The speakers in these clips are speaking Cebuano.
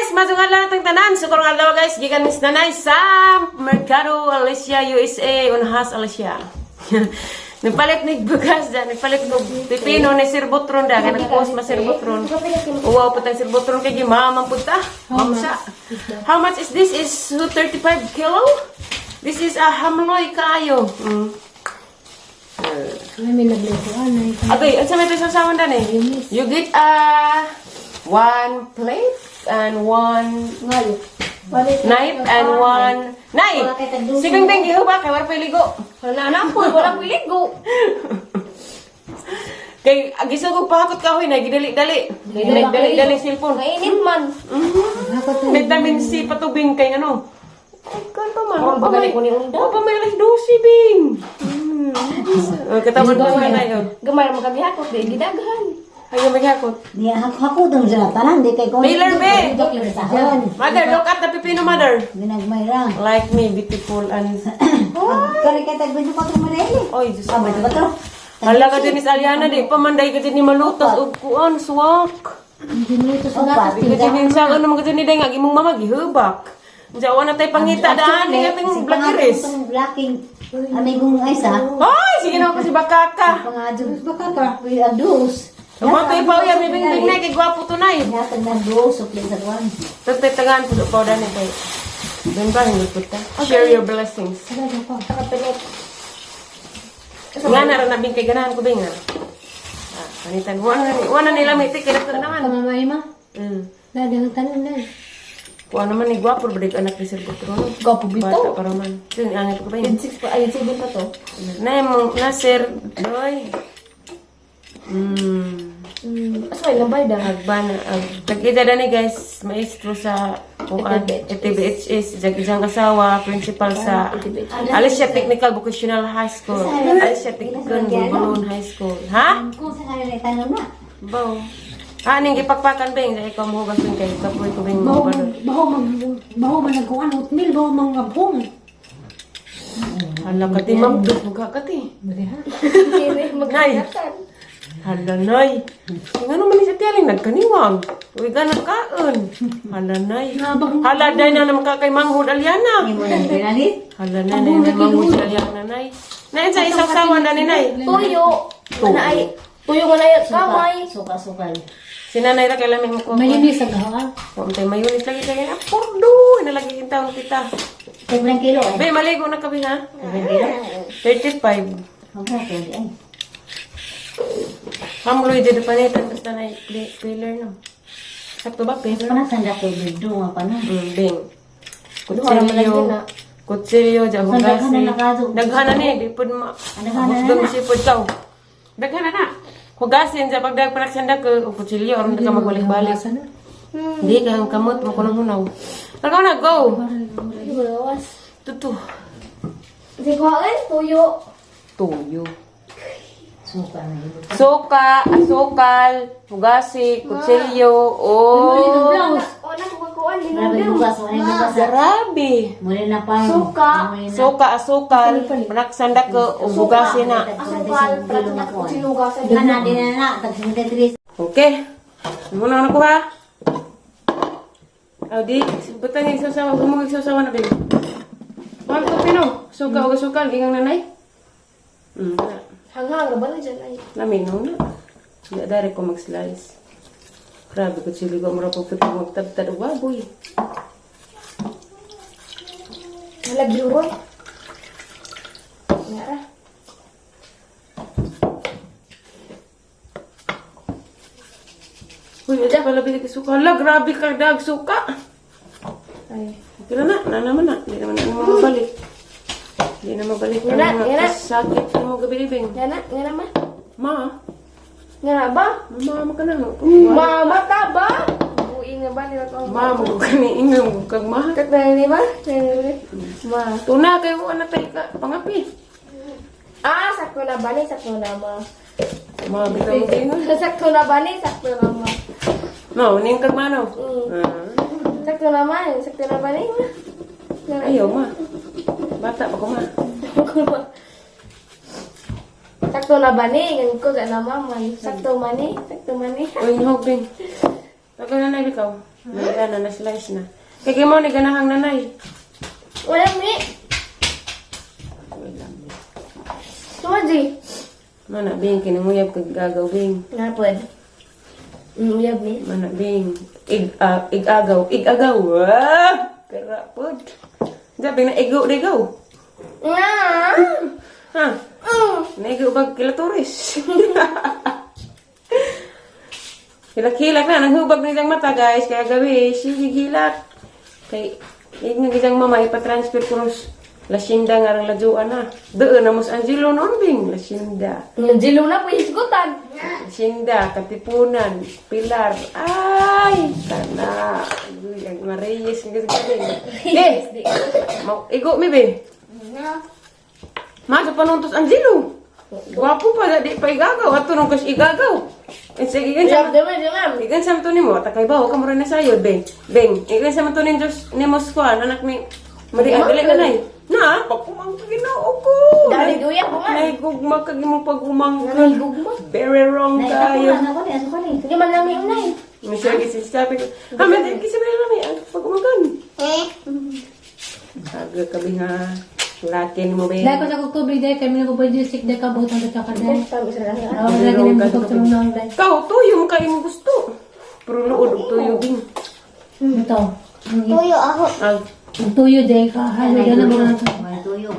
Guys, masuk adlaw natong tanan. So karong adlaw, guys, gikan Miss Nanay sa Mercado Alicia, USA, unhas Alicia. Nagpalit ni bugas da, nagpalit ko pipino ni Sir Butron da, kay nag-post ma Sir Butron. Uwaw po tayong Sir Butron kay gimamang punta. Mamsa. How much is this? Is 35 kilo? This is a hamloy kaayo. Ay, may nagluto, anay. Okay, unsa may sausawan dan eh? You get a one plate and one knife and one knife. Sige, bing, gihuba kay wala pa ligo. Wala na po, wala po ligo. Kay giso ko pahakot kahoy na gidali-dali. Dali-dali cellphone. Mainit man. Vitamin C patubing kay ano. Ay, kan pa man. Karon Pa may, pa ko ni Unda. oh, pa may alas 12, bing. Oh, katabon ko na yun. Gamay ra magkagihakot, di gidaghan. Ay, maghakot. Niya hako dong sa tanan di kay ko. Mailer, be! Sahon. Mother, look at the pipino, mother. Ginagmay ra. Like me, beautiful and Kari kay tag 24 mareli. Oy, Diyos Ah, ko. 24. Hala ka din is Aliana, di pa manday ka din ni malutas og kuan, suwak. Opa, Di ka din sa ano mga din ni nga imong mama gihubak. Diya wala tay pangita daan ni ating blakiris. Blacking. Amigong ay sa. Ay, sige na ako si Bakaka. Pangadyo bakaka. Uy, adus. Mo tay pa uya may bingbing na kay gwapo tunay. Yatag na dos supli sa kuan. Tatay tagaan po pa dani kay. Doon ba hindi puta? Share your blessings. Nakapilit. Nga na ra na bing kay ganahan ko bing ah. Ah, panitan. Wala nila may tikil na naman. Kamamay ma. Dali ang tanan na. Kuha naman ni gwapo balik anak ni Sir Butro. Gwapo bitaw. Bata para man. Sino angit ko ba yun? 6 pa, ay 7 pa to. Na mong Nasir Doy. Asa may lambay da. Agbana ag tag-ida ni guys, maestro sa kuan ETBHS, jag isang asawa, principal sa Alicia Technical Vocational High School. Alicia Technical Bulon High School. Ha? Kung sa kanila tanom na. Bo. Ah, ning gipakpakan beng, dahil ikaw mohugas yun kay kapoy ko beng mo Baho man baho man nagkuan oatmeal, baho man ngabhong. Hala ka ti ma'am, dus mukha ka ti. Nay. Hala, nay. Nga naman ni sa tiyaling nagkaniwang. Uy, ganang kaon. Hala, nay. Hala, day na naman ka kay Manghod Aliana. Imo na ginalit. Hala, nay, nay, nay, Manghod Aliana, nay. Nay, sa isang sawa na ni, nay. Tuyo. Ana ay tuyo nga na kamay. Suka sukal. Si nanay ra kay lamig mo ko. Mayronis ang gawa. Huwag tayo mayunis lagi kay Apordo. Nalagi yung taon kita. Sobrang kilo eh. Be, maligo na kami ha. Sobrang kilo. 35. Sobrang kilo ay. Hamloy dito panitan basta na pillar no. Sakto ba pillar? Pana sanda ko bigdo nga pa na. Bing. Duha ra man Kutsilyo. lagi na. Kutsilyo, dyan Daghan hugasi. na nakazo. Daghan na ni, di pud ma. Daghan na Husgan na. mo sipod kaw. Daghan na na. Hugasin sa pagdag panaksanda ko o kutsilyo aron di ka magbalik-balik. Hindi ka ang kamot mo kunong hunaw. Takaw na go. Hindi mo lawas. Tutu. Sige kuhain, tuyo. Tuyo. Suka na ilo. Suka, asukal, hugasi, kutsilyo, oh. Wala ko kukuan, Grabe bugas, wala yung bugas. Grabe. Muli na pa. Suka. Muli na. Suka, asukal, panaksandak ko, o hugasi na. Asukal, prato na sinugasan. Ana din na na, tag 73. Okay. Muna na ko ha. Aw di, butang yung sausawa, humugig sausawa na baby. Wag ko pino. Suka o sukal, gingang nanay. Na. Hanghang ra ba na dyan ay? Lamin no na. Hindi dari ko mag-slice. Grabe ko chili ko mura po pito magtabtad og baboy. Halag luroy. Nga ra. Uy, medyo pala bili ka suka. Hala, grabe ka dag suka. Ay. Okay na na, na naman na. Hindi naman na mabalik. Hindi na mabalik ang Yan na, mga yan na. sakit mo gabi ibing. Nga na, nga na ma. Ma, Nga na ba? mama ka na. Mama ta ba? Buing na ba nila to? Ma, mo ka ni ingam kag ma. Kat na ni ba? Ma. Tuna kayo ana tay ka pangapi. Ah, sakto na ba ni? Sakto na ma. Ma bitaw mo ingon. Sakto na ba ni? Sakto na ma. No, ning kag mano. Mm. Ah. Sakto na ma. Sakto na ba ni? Ma? Nga na. Ayaw ma. Bata pa ko ma. Sakto na ba ni? Ganun ko, gana ma man. Sakto man ni? Sakto man ni? Uy, hog bing. Tagal na na ikaw. May na na slice na. Kay mo ni ganahang nanay. Wala mi. Sumaji. Mana bing kinanguyab kag gagaw bing. Nga pod. Uyab mi. Mana bing ig igagaw, igagaw. Ah! Kara pod. Sabi na igo digaw. Nga. Ha? Naigo bag kila tourist. Hilak-hilak na, nanghubag na isang mata guys, kaya gabi, sige hilak. Kay, ig nga isang mama, ipatransfer ko ros Lasinda nga rang lajuan na. Doon na mos Angelo noon bing, Lasinda. Jilo na po hisgutan. Lasinda, Katipunan, Pilar. Ay, kana. Agoy, ang Mareyes nga gabi. Eh, mau igo mi be. Masa panuntos Angelo. Gwapo pa, di pa igagaw. Ato nung kas igagaw. Sige, igan sa Uyab naman, naman. igan sa to nimo, takay ba ka mo rin na sayod, beng. Beng, igan sa to nin Diyos ni Moskwa, anak ni Maria, dili ka nay. Na, pagkumang Ginoo ko. Dali uyab ko man. Naigugma kag imong pagumangkon. Naigugma. Very wrong Nay, kayo. ako na ako ni aso ka ni. Sige man namin unay. Michelle kasi sabi ko, ha, may kasi ba namin ang pagumangkon. Aga kabi ha. Laki mo beng. Dahil ko sa Oktobre dahil kami nagpo-produce dahil kabot ang kaka dahil. Tama sa lang. Ako lagi na bukog sa mga nang dahil. Ikaw, tuyo mo kayo mo gusto. Pero lood og tuyo bing. Ito. Tuyo ako. Ag, Ang tuyo dahil ka. Halo dahil na mga May tuyo.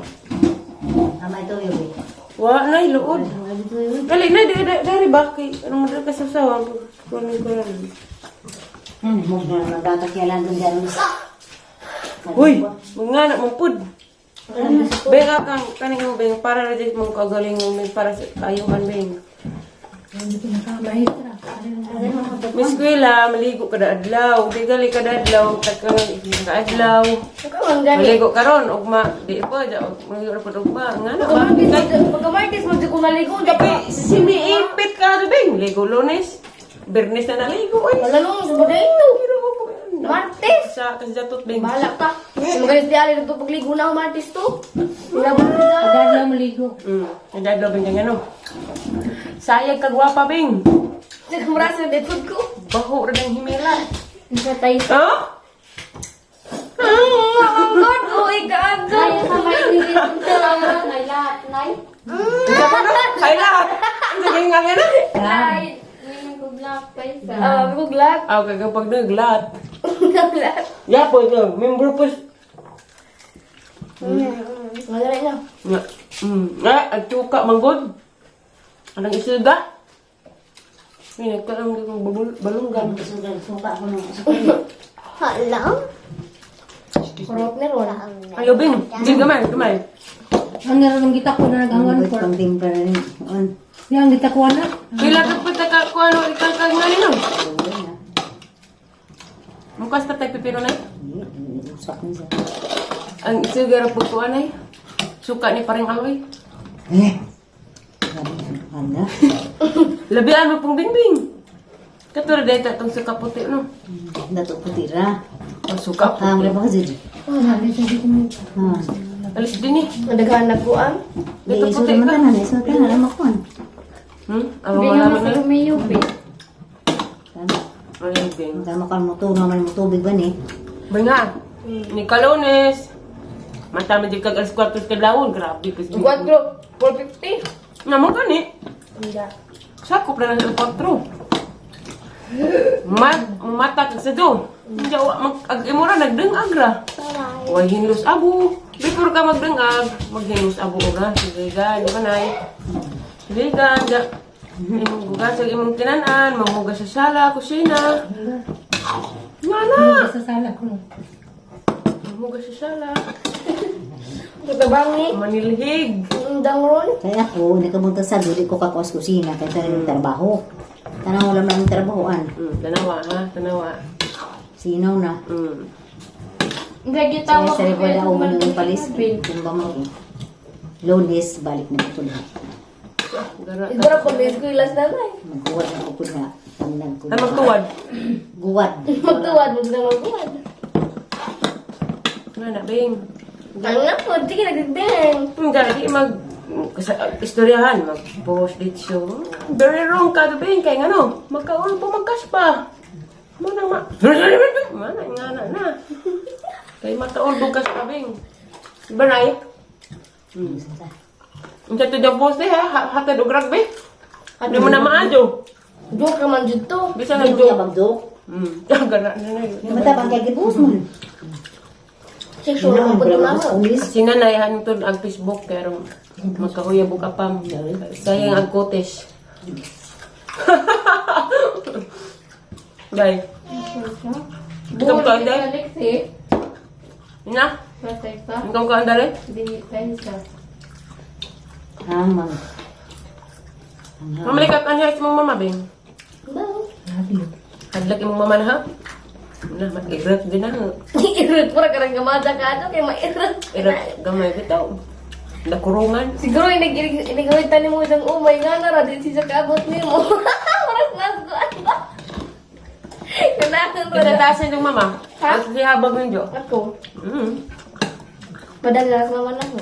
Ah, may tuyo eh. wa na lood. May tuyo. Dali na, di, di, dari ba? Kay, anong mo ka sa sawa? Kunin ko lang. Mo na magkakakialan dun dyan. Uy, mga anak mong pud. Beng, kang, kaning mo, Beng, para na dyan mong kagaling mo, Beng, para sa ayuhan, Beng. Hindi pinaka-maestra. May eskwela, maligo kada adlaw. Di gali kada adlaw, tagka ka adlaw. Ikaw ang gani. Maligo karon ugma, di pa, ja, maligo na pud ugma. Nga na ba? Kay, Pagka Martes mo di ko maligo. kay, siniipit ka, Beng. Ligo Lunes, Bernes na naligo, ay. Wala nung sa ito. Martes. Sa kasjatot, Beng. Bahala ka. Magalis di ali nagpapagligo na ako Martes to. Wala ba na? Agad lang maligo. Nagdadlaw bing kang ano. Sayag ka gwapa bing. Nagkamrasa na food ko. Baho ra ng himila. Natay. Ha? Ang God ko, ikaagad. Ay lahat. Ang sige nga nga na. Ah, guglak. Ah, okay, kapag naglat. Guglak. Ya po ito, member po. Madali na. Nga. Ah, at tuka manggod. Anong isuga? May nagkaroon ng balunggan. Suka, suka ko nung suka. Kurot na ron. Ayo bing, di gamay, gamay. Ang naroon ng gita ko na nag-angan ko. Pang timpla na rin. On. Yang gita ko na. Pila ka pa taka ko ano ikangkag nga nino. Mukas ta tayo pipino na. Usak na siya. Ang isuga ra pud ko anay. Suka ni paring aloy. Eh. Grabe, suka na. Labian mo pong bingbing. Katura dahil itong suka puti, no? Dato puti ra. Oh, suka Ah, puti. wala pa kasi. Oh, sabi sabi ko mo. Ah. Alis din eh. Madaghan na ko ang. Dito Di, puti isuot man ka. tanan, isuot tanan, ano makuan. Ang malaman na. Tama. Ay, bing. Tama ka mo to, naman mo tubig ba ni? Benga. Ni Kalones. Mata mo di kag alas 4 kadlawon. Grabe. Kasi 4, 450. Naman ka ni. Hindi. Sakop na lang sa 4. Mata kag sa do. Jawa mag ag imura nagdengag ra. Way hinlos abo. Before ka magdengag, maghinlos abo ka. Sige gan, di ba nay? Sige gan, ga. Imong gugas ag imong tinan-an, manghugas sa sala, kusina. Nga na. Sa sala ko. Manghugas sa sala. Katabang ni. Manilhig. Undang ron. Kaya ako, nakamunta sa dili ko kakuas kusina kay tayo trabaho. Tanang wala man ang trabahoan. Tanawa ha, tanawa. Sinaw na. Gagitawa Kaya sa wala ako man ang palis. Kung ba mo. Lunes, balik na ko na. Gara. Igora ko, may eskwela na na eh. Magguwad na ko na. Tanag ko. Ay magtuwad. Guwad. Magtuwad, magtuwad, magtuwad. Nga na, bing. Ang nga po, sige, nagdagdang. Gara di mag sa istoryahan mag-post dito. Very wrong ka to bing kay ngano, magkaon po magkas pa. Mo nang ma. Mana nga na na. Kay mataon bukas kabing. Banay. Unsa to daw boss eh, ha? Hatad og rugby. Di mo na maadyo. Joke naman jud to. Bisa na Hindi joke. ka magdok. Gana na na. Yung mata bang kay gibus mo. Sexual naman po Wala na mo ulis. Si nanay hantod ang Facebook pero magkahuyab og apam. Sayang ang kotes. Day. Ikaw ka anday? Na? Ikaw ka anday? Ang mag. Mamalikat ang sa mong mama, Bing. Grabe. Hadlak imong mama na ha? Na, mag-irap din na. Irot pura karang gamada ka ato kay mairot. Irap gamay bitaw. Nakurungan. Siguro inigawin ni mo isang umay nga na ra din siya kaabot nimo. Oras na ko ano. Kailangan ra. Kinataasan yung mama. Ha? At si habag ninyo. Ako. Padala naman ako.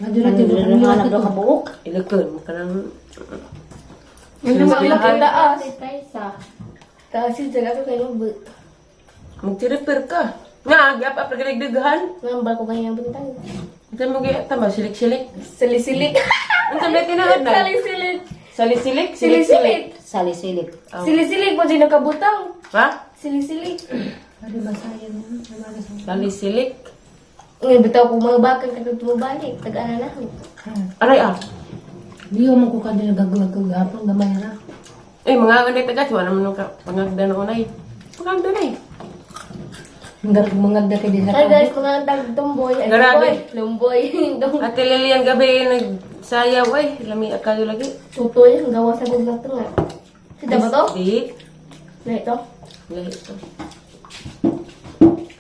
Adyo na tibo Ano kami na ato do to. ka buok. Ilakon. Kanang. Ano mo ang taas? Taas siya ako kay mo. Magtiripir ka. Nga, gap up nagdaghan. Nambal ko kanya bintang. Ito mo gaya tama silik-silik. Silisilik. Ang sabi tinahan na. Silisilik. Salisilik, silik-silik. Silisilik. Sali-silik. Silisilik mo din nakabutang. Ha? Silisilik. Adi basayan na. Namagas ang. Salisilik. Ngayon bitaw ko mga bakang katong tumubalik. Tag-ana na ako. Aray ah. Di mo ko ka din nagagagagapang gamay ra. Eh, mga anay tagat. Wala naman nung pangagda na unay. Pangagda na eh. Mangagda kay di sa Hi guys, mga tag-tumboy. Ay, Grabe. Lumboy. Lumboy. Ate Lilian gabi nagsayaw ay. Lami kayo lagi. Tutoy, ang gawa sa gugnat to nga. Sida ba to? Di. Na ito? Lahi ito.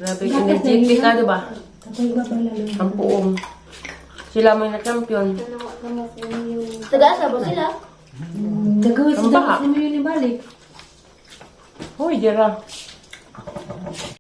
Grabe, energetic ka, diba? Katong iba pa lalo. Ang puong. Sila may na champion. Taga-asa ba sila? Nagawin Ang sila baha. sa mga balik. Hoy, Jera.